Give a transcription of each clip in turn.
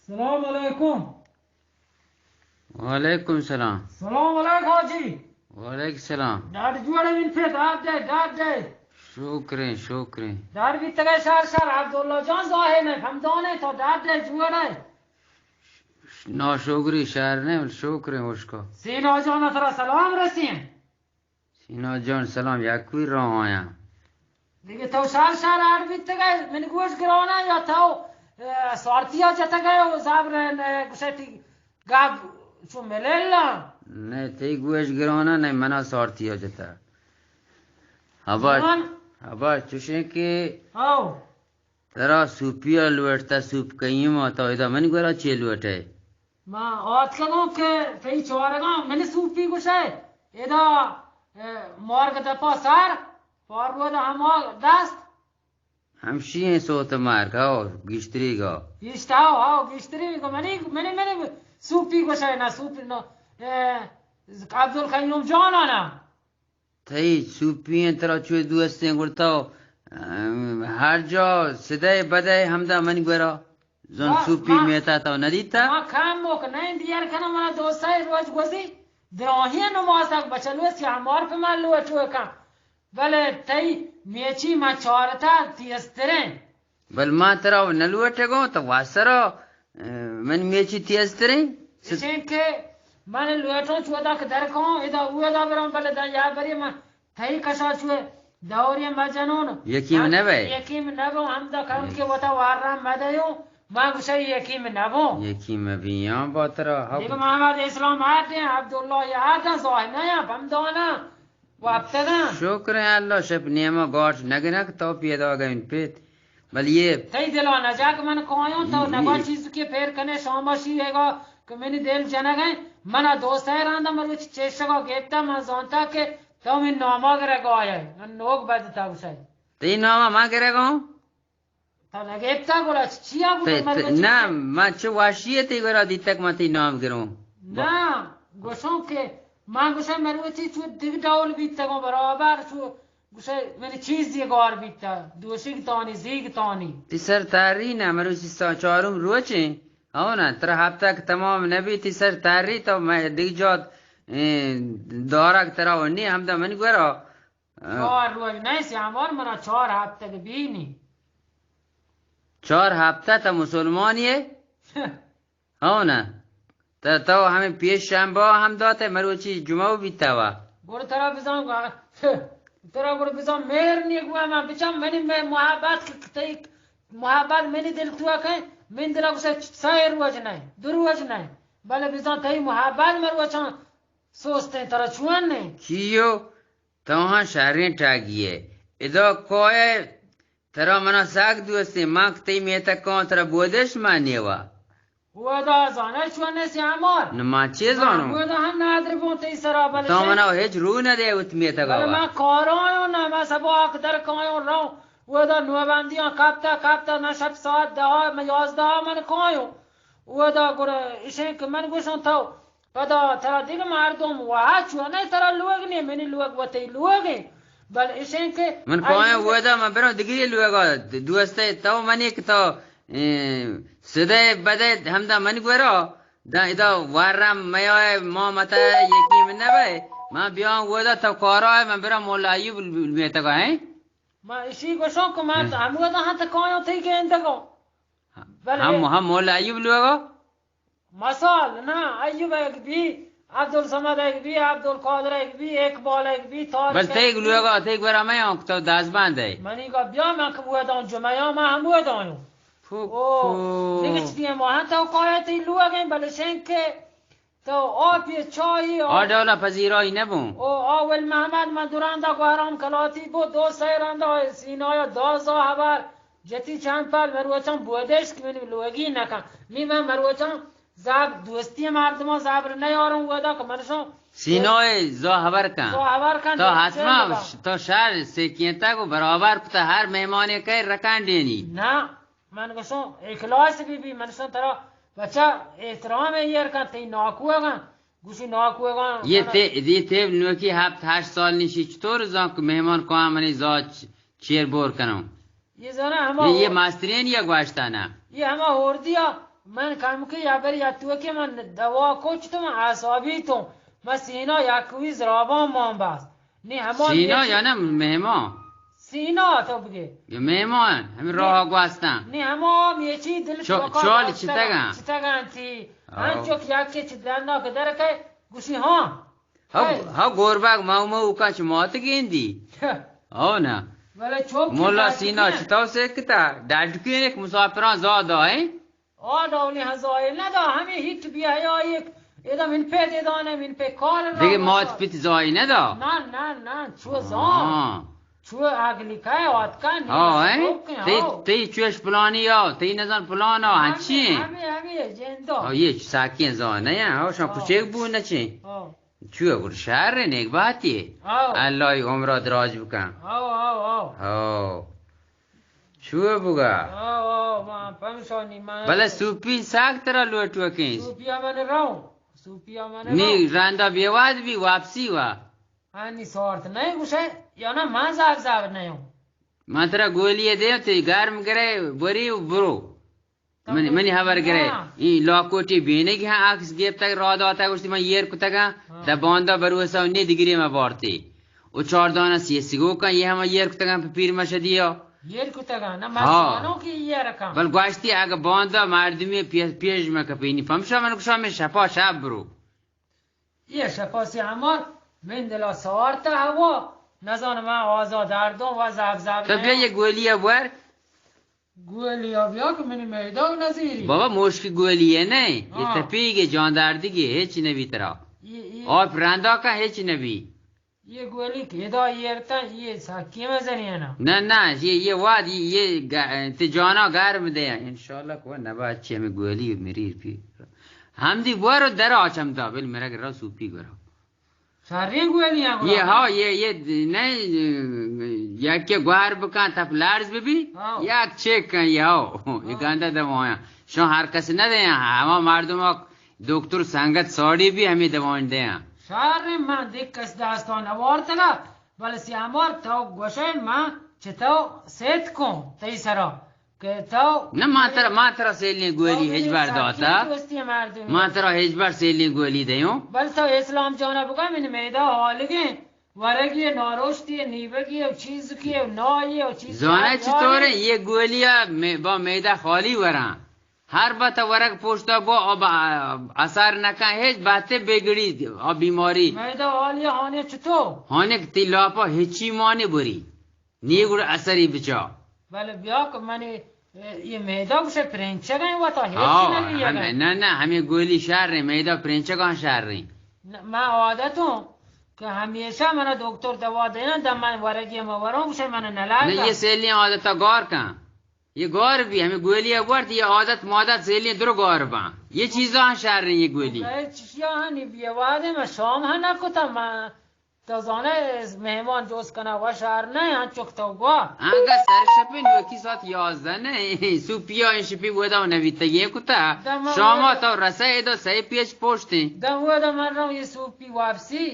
سلام علیکم۔ وعلیکم سلام۔ سلام علیکم حاجی۔ وعلیکم سلام۔ ڈاڈ جوڑے من پہ ڈاڈ دے، ڈاڈ دے۔ شکریں، شکریں۔ ڈاڈ بیتگے شار شار عبداللہ جان ظاہر نے، ہمدانے تو ڈاڈ دے جوڑے۔ ناشکری شار نے، شکریں اشکا۔ سینا جان ترا سلام رسیں۔ سینا جان سلام، یکوئی راہ آیاں۔ دگہ تو شار شار آڑ بیتگئے، من گوش گرانا یا تو، اے، سارتیا جتگئے و زبر، اے، گوشتی گپ چو ملل نہ۔ نہ، تئی گوش گرانا نہ، منا سارتیا جتا۔ ہبا، جان۔ ہبا چوشیں کہ ہاؤ۔ ترا سوپی ء لوٹتا، سوپ کئیم ء تو ادا منی گورا چے لوٹئے؟ ما آتکگوں کہ تئی چارگاں منی سوپی گوشئے، ادا، اے، مارگ دپا سر، پارود ہما دست۔ ہمشی ایں سوت مارگ، ہاو، گیشتریگا۔ گیشت، ہاو، ہاو، گیشتریگا۔ منی، منی، منی سوپی گوشئے نا، سوپی نا، اے، عبدالقیوم جانا نا۔ تئی سوپی انت، ترا چوئے دوستیں گڑ تو، ام، ہر جا سدئے بدئے ہمدا منی گورا۔ زن ما، سوپی ما، میتا تو ندیتا؟ ما کم موک نئیں دیر کنم، منا دو سئے روچ گوزی، دراہیں نمازک بچلوے سیامار پہ من لوٹو کن۔ بلے تئی میچی ما چارتا تیزتریں۔ بل ما ترا و نلوٹگوں، تو واسرا، اه، من میچی تیزتریں۔ اشیں کہ من لوٹوں چودا کہ در کوں، ادا اودا بروں، بلے دا یا بری من تئی کشا چوئے دوری مجنون۔ یقین نہ بئے۔ یقین نہ بوں، ہمدا کم کہ وتا وارا مدیوں، ما گوشے یقین نہ بوں۔ یقین مبیاں با ترا حق۔ دیگہ محمد اسلام آتے ہیں، عبداللہ یہ آتے ہیں، ظاہر نہ ہیں، بمدانا۔ وپتگاں۔ شکر ایں اللہ، شپ نیما گاٹ نگنک تو پیدا گئین پیت۔ بل یہ تئی دلا نجاک من کایوں، تو نگا چیز کے پھر کنے شامشی ہے گا کہ منی دل جنگ ہے۔ منا دوست ہے راندا مروچ چیشگا گیتا، من زانتا کہ تو من ناما گرگا ہے، من نوک بدتا اسے۔ تئی ناما ما گرگا ہوں؟ تو نہ گپتا گڑا چیا گڑا تے، من تے، گوشت نہ، کہ من چو واشی ء تئی گورا دیتک من تئی نام گروں۔ نہ، گوشوں کہ من گوشاں مروچی چو دگ ڈول بیتگوں برابر چو گوشے منی چیز یہ گار بیتا، دوشیگ تانی، زیگ تانی۔ تی سر تاری نہ مروچی سا چارم روچیں، ہو نا، ترا ہفتہ کہ تمام نبی تی سر تاری تو میں دگ جات، اے، دارک ترا و نی ہمدا من گورا۔ چار روچ نہ سیامار، منا چار ہفتگ بی نی۔ چار ہفتہ تا مسلمانی ہے؟ ہو نا۔ تا تو ہمیں پیش شنبہ ہم داتے، مروچی جمعہ بیتا وا۔ گڑ ترا بزان گا، ترا گڑ بزان مہر نی گوا ما بچم منی میں محبت ک-، تئی محبت منی دل تو کہیں، من دل گوشے سہ روچ نہ، دو روچ نہ۔ بلے بزان تئی محبت مروچاں سوستیں، ترا چون نے؟ کیو؟ تو ہاں شریں ٹاگی ئے۔ ادا کائے ترا منا ساگ دوستیں، ما کہ تئی میتگ کاں ترا بودش ما نیوا۔ ودا زانے چونے سیامار۔ نہ ما چے زانوں؟ ودا ہم نادر بوں تئی سرا بلے تو شے۔ منا ہچ رو نہ دے وت میتگ بلے آوا۔ ما کارایوں نہ، ما سبا آک در کایوں رو۔ ودا نوبندیاں کپتا کپتا نہ شپ ساعت دہ، ما یازدہ من کایوں۔ ودا گڑا اشیں کہ من گوشوں تو پدا ترا دگہ مردم واہ چونئے ترا لوگ نے، منی لوگ وتی لوگ ایں۔ بل اشیں کہ من کایاں ودا من برو دگری لوگا دوستے تو منی کہ تو، اے، سدے بدے ہمدا من گورا دا ادا وارم میائے ما متا یقین نہ بے۔ من بیاں ودا تو کارا ہے، من برا مولا ایوب میتگا ہیں۔ ما اشی گوشوں کہ من ہم ودا ہاں تو کایاں تئی گندگو۔ بلے ہم، ہم مولا ایوب لوگا۔ مثال، نہ، ایوب ایک بی، عبدالصمد ایک بی، عبدالقادر ایک بی، اقبال ایک بی، طارق بل ایک تئی بی۔ لوگا، تئی گورا میں آنک تو داز باندے۔ منی گا بیا، من کہ ودا جمعہ ما ہم ودا آیوں۔ پھو، او، پھو۔ نگچ دیے ما ہاں تو کائے تئی لوگ ہیں، بلے شنکے تو آپ یہ چاہی آ ڈولا پذیرائی نبوں۔ او، اول محمد من دراندا گوہرام کلاتی بو، دو سیراندا سینایا دازا ہبر۔ جتی چند پل مروچاں بودش کہ منی لوگی نکن۔ نی من مروچاں زاب دوستی مردماں زابر نیاروں ودا کہ منشوں سینوئے زو ہبر کن۔ زو ہبر کن، تو تو حتما چے بگا؟ تو شر سیکینتگ و برابر کتا ہر مہمانے کئے رکن دینی۔ نہ، من گوشوں اخلاص بی بی، منشوں ترا بچا احترام ایر کن، تئی ناکوگاں، گوشی ناکوگاں، یہ من تے، یہ تے نوکی ہفت ہشت سال نشی چطور زان کہ مہمان کواں منی زاچ چیر بور کنوں۔ یہ زانا ہما یہ، یہ ہو-، ماسترین یا گواشتانا۔ یہ ہما ہوردیا من کمکے یا بری یا تو کہ من دوا کو چتو من اعصابی تو، من سینا یکوی زرابان مان بس. نی ہما سینا میچی یا نہ مہمان؟ سینا تو بگے. یا مہمان، ہمیں راہ گواستن. نی ہما میچی دل چو-، چوکا چال داشتگاں، چتگاں؟ چتگاں تی. آو. ہنچو کہ یکی چی دندا کہ درکے، گوشی ہاں. ہو، ہو گوربگ مو مو کن چ مات گیندی. ہو نا. بلے چوک مولا سینا چتو سکتا، ڈڈکین ایک مسافران زاد آئیں. آ ڈولی ہاں زائی ندا، ہمیں ہیٹ بیا یا ایک، ادا من پہ دے دانے، من پہ کار را دیگه مات پیت زائی ندا. نا، نا، نا، چو زان. ہاں. چو اگلی کئے آتکا نی. ہاں، ہیں؟ تی، تی چوش پلانی یا، تی نزان پلانا، ہنچی ہیں؟ ہمیں، ہمیں، جندو. ہاں، یہ ساکین زان، نہیں ہیں؟ ہاں، شان کچھ ایک بو نچیں. ہاں. چو گر شہر نیک باتی. ہاں. اللہ عمرہ دراج بکن. ہاں، ہاں، ہاں. ہاں. چو بگا؟ آو، آو، ما پمشانی ما. بلے سوپی ساگ ترا لوٹوکیں. سوپی من رو. سوپی من رو. نی راندا بیواد بی واپسی وا. آنی سارت نہیں گوشے، یا نا ما زاب زاب نہیں ہوں. من ترا گولی دے، تی گرم گرے، بری و برو. منی، منی خبر گرے. ای لاکوٹی بینگی ہاں عکس گیپتگ، را داتگ، گوشتی من ایر کتگاں. ہاں. داں باندا بروسا و نی دگری ما بارتی. و چار دانہ سی سگو کن، یہ ہما ایر کتگاں پہ پیر مشدی ها. ایر کتگاں، نہ، ہاں. مستانوں کی ایر کن. بل گوشتی اگہ باندا مردمی پی-، پیش مکپینی. پمشا من گوشا من شپا شپ برو. یہ شپا سی ہما من دلا سوارتا ہوا، نزان من آزا دردوں و زب زب تو بیا یہ گولی ور. گولی ها بیا کہ منی میدہ و نزیری. بابا، موشکی گولی ہے نہیں، یہ ہاں. تپیگے جانداردگی، ہیچ نبی ترا. یہ، یہ آپ رندا کا ہیچ نبی. یہ گولی کہ ادا ایرتا، یہ ساکی مزنی ہے نا. نہ، نہ، یہ، یہ واد، یہ، یہ گا-، تی جانا گرم دے. انشاءاللہ کو نبا اچھی ہمیں گولی مریر پی. ہم دی بور در آچم دا، بل میرا گرا سوپی گرا. شریں گولی ہیں گڑا. یہ ہاں، یہ، یہ نہیں، یا کہ گوار بکن تپ لرز ببی، ہاں. یک چیک کن، یہ ہاں. یہ ہاں. گندا دوایا. شو ہر کس نہ دے، ہما مردم دکتر سنگت ساڑی بھی ہمیں دوان دے. شر من دیکھ کس داستان اوارتگا، بلے سیامار تو گوشے من چتو سیت کن تئی سرا. کہ تو نہ، ما ترا، ما ترا سیلیں گولی تو ہچ بار داتا. دوستی مردم. ما ترا ہچ بار سیلیں گولی دیوں. بل تو اسلام جانا بگا من میدا حالگیں ورگی ناروشتی نیبگی و چیزکی و نائی و چیز زانے چطورے؟ یہ گولیا می-، با میدا خالی وراں. ہر بت ورگ پوشتا بو، اب اثر نکن، ہچ بات بگڑی، اب بیماری. میدا حالی ہانے چطور؟ ہانے تی لاپا ہچی مانے بری. نی گڑا اثری بچا. بلے بیا کہ منی، اے، یہ میدا گوشے پرینچگ ہیں وتا، ہیچ ہاں، نہ لیگا. ہم-، نہ، نہ، ہمیں گولی شر رہے، میدا پرینچگاں شر رہے. نہ، من عادت ہوں کہ ہمیشہ منا دکتر دوا دینا، دم من ورگی ہم وروں، گوشے من نلاگا. نہ، یہ سیلیں عادتا گار کن. یہ گار بھی، ہمیں گولی ورد، یہ عادت مادت سیلیں درو گار باں. یہ چیزاں شر رہے، یہ گولی. اے چشیا ہنی بیوادے، من شام ہن نکتا، من تو زانے مہمان جوز کنا و شہر نہ، انچک تو گوا. انگا سر شپی نوکی ساعت یازدہ نہ، سوپیا این شپی بودا و نویتگی کتا. دما شاما ودا تو رسے دو سہ پیچ پوشتیں. دم ودا من رو یہ سوپی واپسی،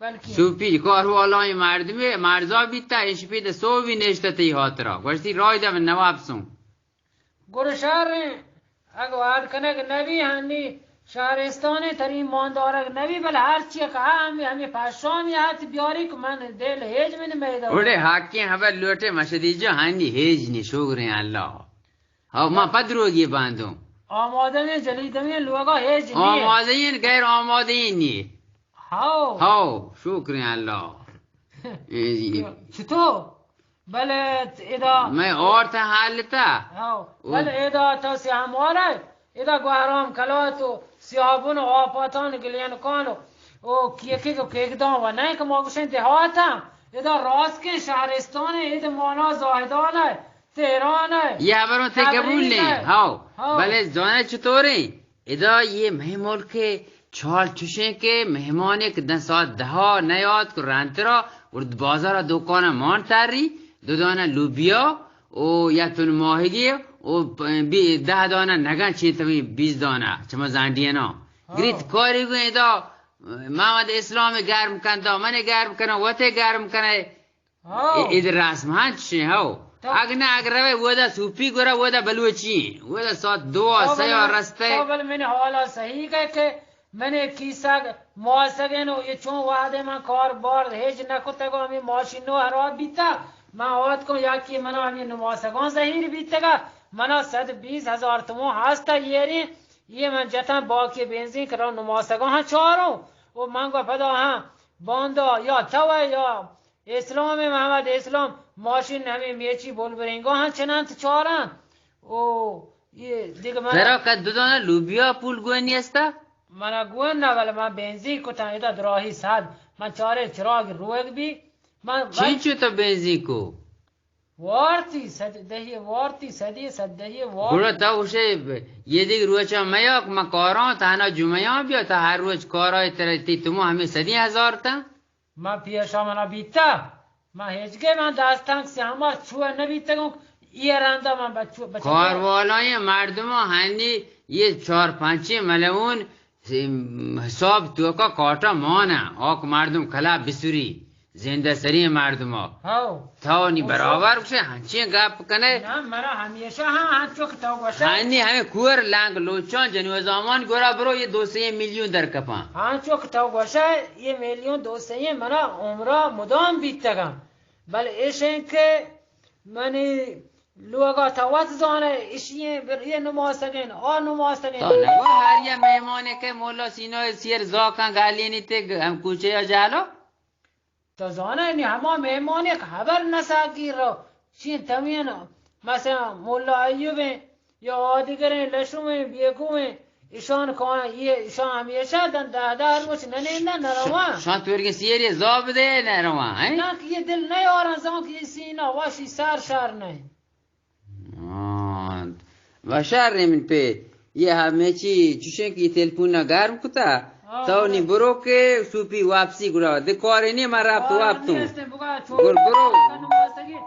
بلکہ سوپی کار والا مردمی مرزا بیتا، این شپی دے سو بھی نشتا تی ہاترا. گوشتی رای دم نواب سوں. گڑا شہر اگہ واد کنگ نبی، ہنی شہرستان تری مان دارگ نبی، بلے ہر چی کہ ہمیں، ہمیں پشامی ہاتھ بیاری کہ من دل ہیج من میدان. اوڑے حقیں خبر لوٹے مشدی جو ہنی ہیج نی، شکریں اللہ. ہاں، ما پد روگی باندوں. آمادگیں جلیدگیں لوگا ہیج نی. آمادگیں غیر آمادگیں نی. ہاؤ. ہاؤ، شکریں اللہ. اے جی. چطور؟ بلے ادا میں اور تھا حالتا. ہاؤ. او. بلے ادا تو سیامارے، ادا گوہرام کلات و سیابون و آپاتان گلینکان و، او کیکک و کیکدان و نہیں کہ ما گوشیں دیہاتا، ادا راست کے شہرستان ہے، ادا مانا زاہدان ہے، تہران ہے. یہ خبروں تے قبول نہیں. ہاؤ. ہاؤ. بلے زانے چطوریں؟ ادا یہ مئے ملک چال چشیں کہ مہمانے کہ داں ساعت دہ ء نیات کہ رنترا ورد بازار ء دکان ء مان تری، دو دانہ لوبیا او یا تن ماہیگی او پ-، بی-، دہ دانہ نگن چین تمہیں بیست دانہ چما زانڈینا. ہاں. گریت کاری گو ادا محمد اسلام گرم کن، دا من گرم کنم، وتے گرم کنئے. ہاؤ. ای-، اید رسم ہنچ شیں، ہاؤ. تو اگ نہ اگ روے، ودا سوپی گورا، ودا بلوچی، ودا سات دو تو سیا بل، رستے۔ تو بل من حالا صحیح کہ، کہ من کیسا ماسگن و یہ چون وعدے من کار بار ہیچ نہ کتگو، ہمیں ماشین نو خراب بیتا، من آت کو یا کہ منا ہمیں نماسگان زہیر بیتگا، منا صد بیس ہزار تومن ہستا یری، یہ من جتن باقی بنزین کرا نماسگان ہاں چاروں، و من گو پدا ہاں باندا یا تو یا اسلام محمد اسلام ماشین ہمیں میچی بول برینگا ہاں چنانت چاران۔ او یہ دیگه من ترا کد دو دانه لوبیا پول گون نیستا؟ منا گون نہ، بلے من بنزین کتاں ادا دراہی صد، من چارے چراغ روگ بی، من چینچو تو بنزین کو؟ وارتی صد دہی وارتی، صدی صد دہی وارتی۔ گڑا تا گوشے یہ دیگه روچا میاک، من کاراں تہنا جمعیاں بیا، تا ہر روچ کارای ترتی تمو ہمیں صدی ہزار تا۔ من پیشا منا بیتا، من ہیچگے من داستان سے ہما چوہ نبیتگوں، یہ رندا من بچو، بچو۔ کاروالائیں مردماں ہنی یہ چار پنچیں ملعون حساب توکا کاٹا مانا، آک مردم کلا بسوری، زندہ سری مردما۔ ہاؤ۔ تو نی برابر گوشے، ہنچیں گپ کنے۔ نہ، مرا ہمیشہ ہاں، ہنچو کہ تو گوشے۔ ہنی ہمیں کور لانگ لوچان جنو زامان گورا برو، یہ دو سے میلیون در کپاں۔ ہنچو کہ تو گوشے، یہ میلیون دو سے منا عمرہ مدام بیتگاں۔ بل ایشیں کہ منی لوگا تو وت زانے، اشی بر یہ نماسگین، آ نماسگین۔ تو نگو ہر یہ مہمانے کہ مولا سینا سیر زاکاں گالینی تے ہم کوچے یا جالو؟ تو زانئے نی ہما مہمان یک خبر نساگیر رو، چین تمین، مثلا مولا ایوب ہیں یا آدگریں لشو ہیں بیگو ہیں، اشان کان یہ اشان ہمیشہ دن دہ دہ روچ ننیندا نرواں۔ شان تورگیں سیری زاب دے نرواں، ہیں؟ نا کہ یہ دل نیارن زان کہ یہ سینا واشی سر شر نہیں۔ آن۔ و شر من پہ یہ ہمے چی چوشیں کہ یہ تلپون گرم کتا۔ ہاں، تو ہاں۔ نی برو کہ سوپی واپسی گڑا دے کارے نی من رابط کار واپتوں۔ نہیں است، بگا چھوڑ گر برو۔ کنو ماسگی۔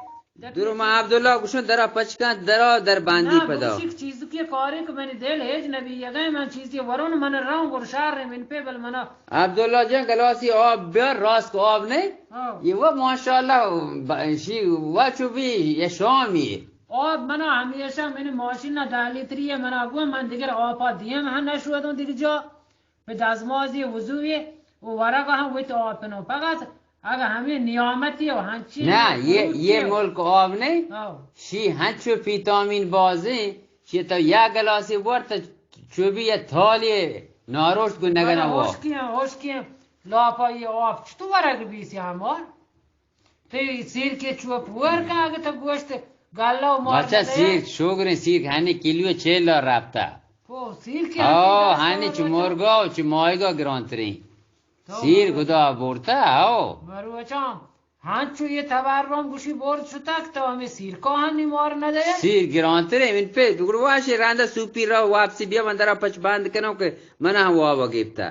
درو ما عبداللہ گوشن درا پچکان درا در باندی نہ، پدا۔ گوشی کہ چیز کی کارے کہ منی دل ہیچ نبی یگئے من چیزی ورون من راں گر شر من پہ بل منا۔ عبداللہ جان گلاسی آب بیار، راست آب نہیں؟ ہاں۔ یہ وہ ماشاءاللہ ب-، شی وہ چو بھی یہ شامی۔ آب منا ہمیشہ منی ماشین نا دہ لیتری ہے، منا گو من دیگر آپا دیم ہاں نشودوں دیگر جا۔ پہ دزمازی وضوی و ورگ ہاں وت آپنو۔ فقط اگہ ہمیں نیامتی و ہنچی نہ، یہ، یہ ملک آب نہیں۔ ہاں۔ شی ہنچو پیتامین بازیں، شی تو یا گلاسی بور تو چوبی یا تھالی ناروشت گو نگنا ہاں، وہ۔ ہوشکی ہیں، ہوشکی ہیں۔ لاپا یہ آب چطور ورگ بیسی ہمار؟ تئی سیر کے چوپ ور کا اگہ تو گوشت گلہ و مار بچہ نہ دے۔ سیر، شوگریں سیر ہنی کیلو چہل رابطہ۔ او، سیر کے او، ہنی ہنی چو مرگا و چو ماہیگا گرانترین۔ تو سیر گدا بورتا، او۔ مروچاں، ہنچو یہ تبرم گوشی برد شتک تو ہمیں سیر کا ہنی مار نہ دے۔ سیر گرانترین، من پہ گڑواشی رندا سوپی را واپسی بیا من درا پچ بند کنو کہ من ہم وابا گیپتا۔